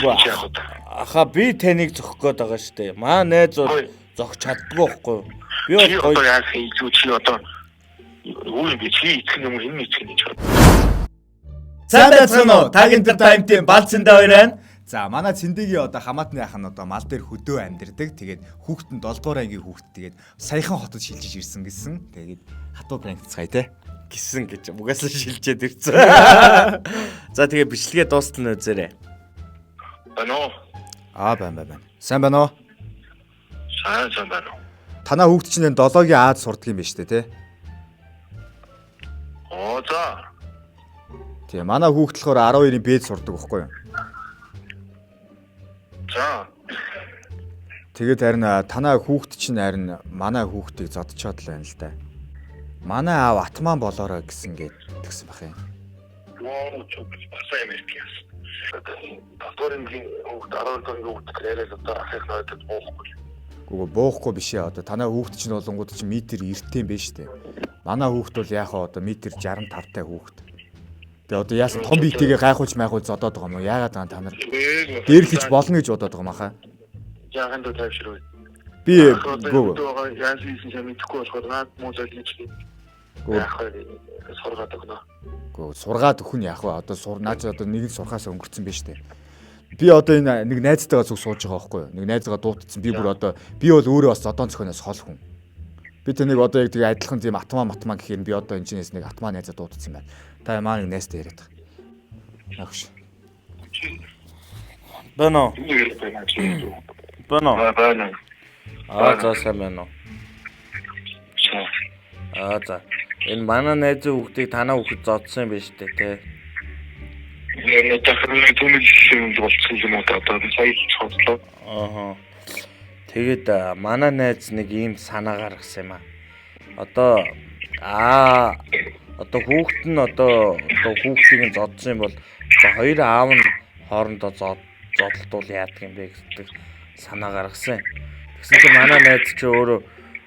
Үгүй Яг одоо. Аха, би таныг зохих гээд байгаа штэ. Маа найз бол Ой. зохиж чаддгүй байхгүй юу? Би бол Чи гоё одоо яах юм илүү чи одоо юу юм бэ? Чи итгэх юм уу? Хэн итгэх юм гэж. Сайн байцгаана уу? Tag Entertainment-ийн Бал Цэндэ хоёр байна. За, манай Цэндэгийн одоо хамаатны ах нь одоо мал дээр хөдөө амьдардаг. Тэгээд хүүхэд нь 7 дугаар ангийн хүүхэд, тэгээд саяхан хотод шилжиж ирсэн гэсэн. Тэгээд хатуу prank цгаая те. Гисэн гэж угаасаа шилжээд ирсэн. За, тэгээ бичлэгээ дуустал нь үзээрэй. Байна уу? Аа, байна байна байна. Сайн байна уу? Сайн сайн байна уу? Танаа хүүхэд чинь энэ 7-гийн Аз сурдаг юм байна шүү дээ те. Оо за. Тийм, манай хүүхэд болохоор 12-ийн Б сурдаг байхгүй юу? За. Тэгээд харин танаа хүүхэд чинь харин манай хүүхдийг зодчоод л байна л да. Манай аав атман болоорой гэсэн гээд тэгсэн бах юм. Юу ч бас юм ярих юм. Долдугаар ангийн хүүхэд, 12 дугаар ангийн хүүхэд яриад одоо ахих ноёдод буухгүй. Гүг буухгүй биш ээ. Одоо танаа хүүхэд чинь болонгууд чинь метр 90 юм байна шүү дээ. Манай хүүхэд бол яах вэ, одоо метр 65 тай хүүхэд. Тэгээ одоо яасан, том биетэйгээ гайхуулж майхуул зодоод байгаа юм уу? Яагаад байгаа та нар дээрлэж болно гэж бодоод байгаа юм аха? Яахан дүү тайвширв. Би гүг байгаа яаж хийсэн юм мэдэхгүй болохоор наад муу золиж гүг яах вэ? Сургаад өгнө. Гүг сургаад өгөх нь яах вэ? Одоо сур наач одоо нэг нь сурхаасаа өнгөрцөн байна шүү дээ. Би одоо энэ нэг найзтайгаа зүг сууж байгаа байхгүй юу? Нэг найзгаа дуутсан. Би бүр одоо би бол өөрөө бас зодоон зөхөнөөс хол хүн. Би тэнийг одоо яг тэгээ адилхан тийм атмаа матмаа гэхээр би одоо энэ чинээс нэг атмаа найзаа дуутсан байна. Та маа нэг найзтай яриад байгаа. Агш. Байна уу? Юу ярих вэ? Чи юу? Байна уу? Байна. Аа, за, сайн байна уу? Аа, за. Энэ манай найзын хүүхдийг танаа хүүхэд зодсон юм байна штэ те. Яг дахин түмэл юм болцсон юм уу та, одоо сая л цогцлоо. Ааха. Тэгээд манай найз нэг ийм санаа гаргасан юм аа. Одоо аа одоо хүүхэд нь одоо хүүхдийг нь зодсон юм бол одоо хоёр аав нь хоорондоо зодолдуул яадаг юм бэ гэдэг санаа гаргасан. Тэгсэн чинь манай найз чи өөрөө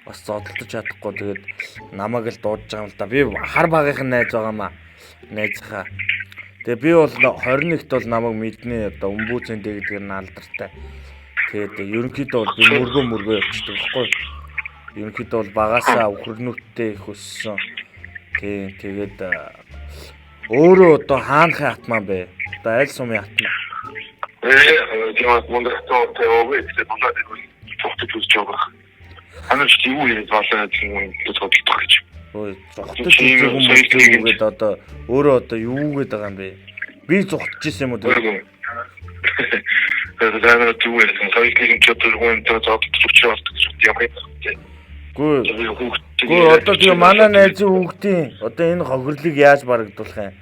бас зодолдож чадахгүй, тэгээд намайг л дуудаж байгаа юм л да. Би хар багийнхан найз байгаа маа. Найзынхаа. Тэгээ би бол 21-т бол намайг мэднэ, одоо өмбүүцэн дэ гэдгээр нь алдартай. Тэгээд ерөнхийдөө бол би мөргөө мөргөө явчихдаг байхгүй юу? Ерөнхийдөө бол багасаа өхөрнүүттэй их өссөн. Тийм, тэгээд өөрөө одоо хаанхын атман бэ? Одоо аль сумын атман? Тийм мундаг тоо тэгээ болоод ирвэл цогтож үзэж байгаа. Анаа ч юу юм болоо юм цогтолдох гэж. Ой, зугтаж үзээгүй юм гээд одоо өөрөө одоо юу гээд байгаа юм бэ? Би зугтаж исэн юм уу? Тэгээд анаа юу юм соёл нийгэм ч одоо юм зодтолж учраас болдог гэж ямар юм. Гүй. Гүй, одоо тэгээ манай найзын хүүхдийн одоо энэ хохирлыг яаж барагдуулах юм?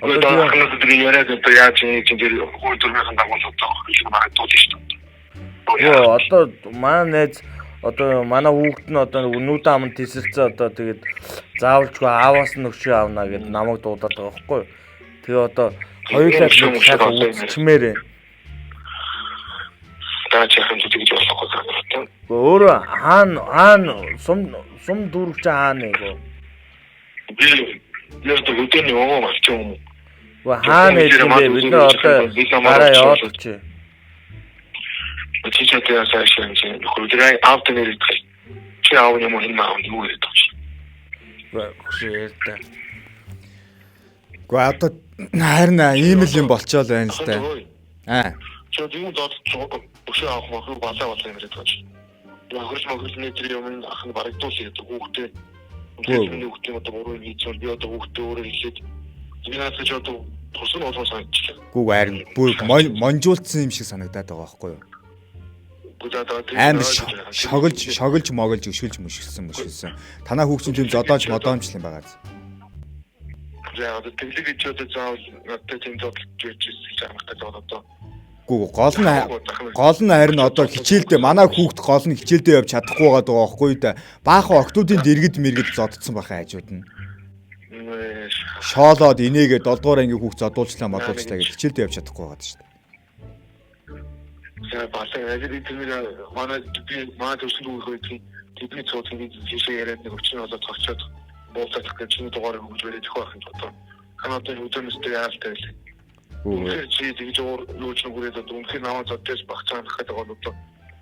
Одоо тэгээ тэгээ яриад одоо яаж юм чинь тэр хууль дүрмийн дагуу одоо хохирлыг барагдуулна шүү дээ. Гүй, одоо манай найз одоо манай хүүхэд нь одоо нүдэн аман тесэлцээ, одоо тэгээд заавалчгүй ааваас нь өшөө авна гэд намайг дуудаад байгаа байхгүй юу? Тэгээ одоо хоёулаа нэг сайхан үзчмээр байна. Даа чи яхан тэгж болохгүй байна. Гүй, өөрөө хаана хаана сум дүүрэг чи хаана вэ? Би яг л өдөөний өвөө малч юм. Гүй, хаана хэлэх юм бэ? Бид нар одоо дараа яваад чи. Чи ч одоо яасан юм чи нөхөр тэр аавд нэр идэх. Чи аав юм уу, хэн аав юу гэдэг чи. Гүй, ярьдаа. Гэхдээ одоо харин ийм л юм болчоол байна л да. Аа. Чи юу зодч өшөө авах мах балаа балаа юм яриад байгаа чи. Хөрс мөхөрсний тэр юм ах нь барагдуулъя гэдэг хүүхдээ. Миний хүүхдээ одоо буруу юм хийсэн, би одоо хүүхдээ өөрөө хэлээд би наадах чи одоо турсан болгон санагдчихлаа. Гүг харин бүр монжуулсан юм шиг санагдаад байгаа байхгүй юу? Амар шоглож шоглож моглож өшөөлж мөшгөлсөн мөшгөлсөн. Танаа хүүхчин тийм зодоонч модоонч юм байгаа. За, одоо тэглэг гэж одоо заавал надтай тийм зодолж байж ирсэн амартай зод одоо. Гүг гол нь харин одоо хичээлдээ манай хүүхд гол нь хичээлдээ явж чадахгүй байгаа байхгүй юу да. Баахан октоудын дэргэд мэргэд зоддсон бахан хажууд нь. Шоолоод инээгээ 7 дугаар ангийн хүүхд зодуулчлаа модуулчлаа гэж хичээлдээ явж чадахгүй байгаа шүү дээ. За, балан ажил тэр манай би манай төрсөн дүүх үед тэдний цуудлын тийшээ яриад нэг өчнө болоод тогтчоод бууцаах гэж чиний дугаарыг өгж бариад их байх юм одоо. Хан одоо өдөөнөөстэй яалтай байлаа. Үнэхээр чи тэгж юу ч нүгээрээ одоо үнэхээр намайг зодтойс багцаа ханах гэдэг бол одоо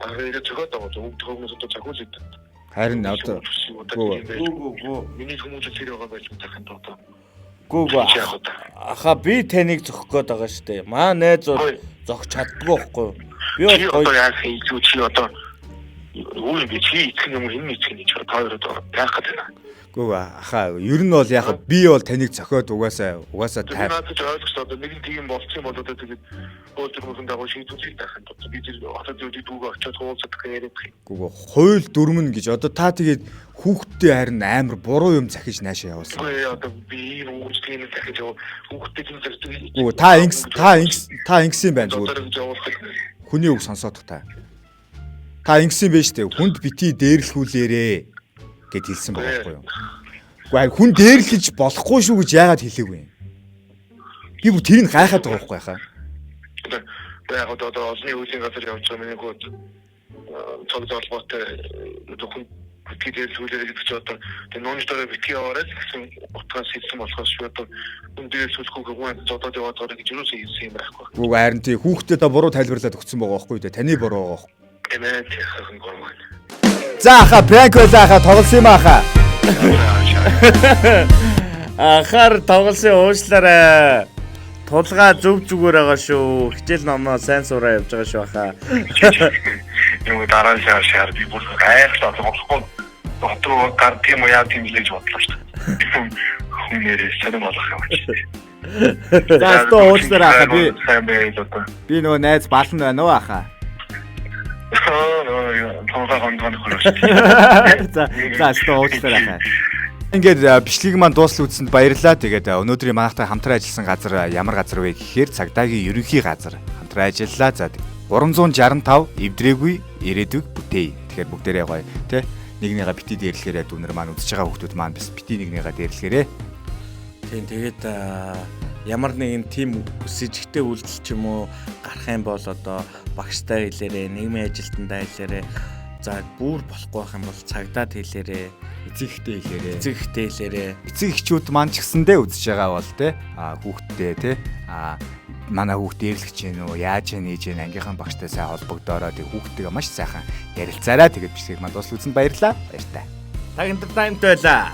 арай зөхиод байгаа. Үг төхөөмөөс одоо захиул идэв. Харин одоо Гүү. Миний хүмүүс тэр байгаа байж чадах юм одоо. Гүү. Аха би таныг зөхөх гээд байгаа шүү дээ. Маа найз бол зохиж чаддгүй байхгүй юу? Би бол одоо яах юм чи одоо юу юм бэ? Чи итгэх юм уу? Хэн итгэх юм чи та хоёр одоо яах гэдэг вэ? Гүү аха ер нь бол яг би бол таныг зохиод угаасаа та надад ойлгох одоо нэг тийм болцсон бол одоо тэгээд хууль дүрмийн дагуу шийдвэрлэх байх юм. Би тэр хотод зүйлийг дүүгээ очиод хуулцах яриад байх. Гүү хууль дүрмэн гэж одоо та тэгээд хүүхдтэй харин амар буруу юм захиж наашаа явуулсан. Үгүй одоо би ийм үйлчлэгийг захиж яв. Хүүхдтэй тийм захиж. Гүү та ингэсэн юм байна зүгээр. Хүний үг сонсоодох та. Та ингэсэн байж тээ хүнд бити дээрлэхүүлээрээ гэд хэлсэн байгаа байхгүй юу? Үгүй хүн дээрлэж болохгүй шүү гэж яагаад хэлээгүй юм? Би бүр тэрийг гайхаад байгаа байхгүй яхаа. Яг одоо олонний хуулийн газар явж байгаа миний хүүд цог золгоотой одоо хүн битгий дээрлэхүүлээрээ гэдэг чи одоо тэр нууны дараа битгий яваарай гэсэн утгаас хэлсэн болохоос шүү одоо хүн дээрлэхүүлэхгүй хүн зодоод яваад байгаа гэж юусоо хэлсэн юм байхгүй. Үгүй харин тий хүүхдээ та буруу тайлбарлаад өгсөн байгаа байхгүй юу? Таны буруу байгаа байхгүй. Тэмээ тийхэн гормон. За аха пранк байлаа аха тоглосон юм аха. Ахаар тоглосон уушлаарай. Тулгаа зөв зүгээр байгаа шүү. Хичээл номоо сайн сураа явж байгаа шүү аха. Юм дараа шаар би бүр гайхлаа болохгүй. Доктор гар тийм уу яа тийм л гэж бодлоо шүү дээ. Хүн нэрээ сонир болох юм чи. За өстө уучлаарай аха би нөгөө найз балан байна уу аха. За өстө уучлаарай аха. Ингээд бичлэгийг маань дуусал үзсэнд баярлалаа. Тэгээд өнөөдрийн манайхтай хамтран ажилласан газар ямар газар вэ гэхээр цагдаагийн ерөнхий газар хамтран ажиллалаа. За 365 эвдрээгүй ирээдүг бүтээе. Тэгэхээр бүгдээрээ гоё тий нэгнийгээ бити дээрлэхээрээ дүүнер маань үзэж байгаа хүмүүс маань бас бити нэгнийгээ дээрлэхээрээ. Тийм тэгээд ямар нэгэн тийм сэжигтэй үйлдэл ч юм уу гарах юм бол одоо багштай хэлээрээ, нийгмийн ажилтнаа хэлээрээ. За бүр болохгүй байх юм бол цагдаад хэлээрээ, эцэг ихтэй хэлээрээ. Эцэг ихтэй хэлээрээ. Эцэг эхчүүд маань ч гэсэндээ үзэж байгаа бол те хүүхдтэй те манай хүүхд дээрлэх чинь үү, яаж нээж гэн ангийнхан багштай сайн холбогдоорой. Тэг хүүхдтэйгээ маш сайхан ярилцаарай. Тэгээд бичлэгийг маань дуусал үзсэнд баярлалаа. Баяртай. Цаг entertainment байлаа.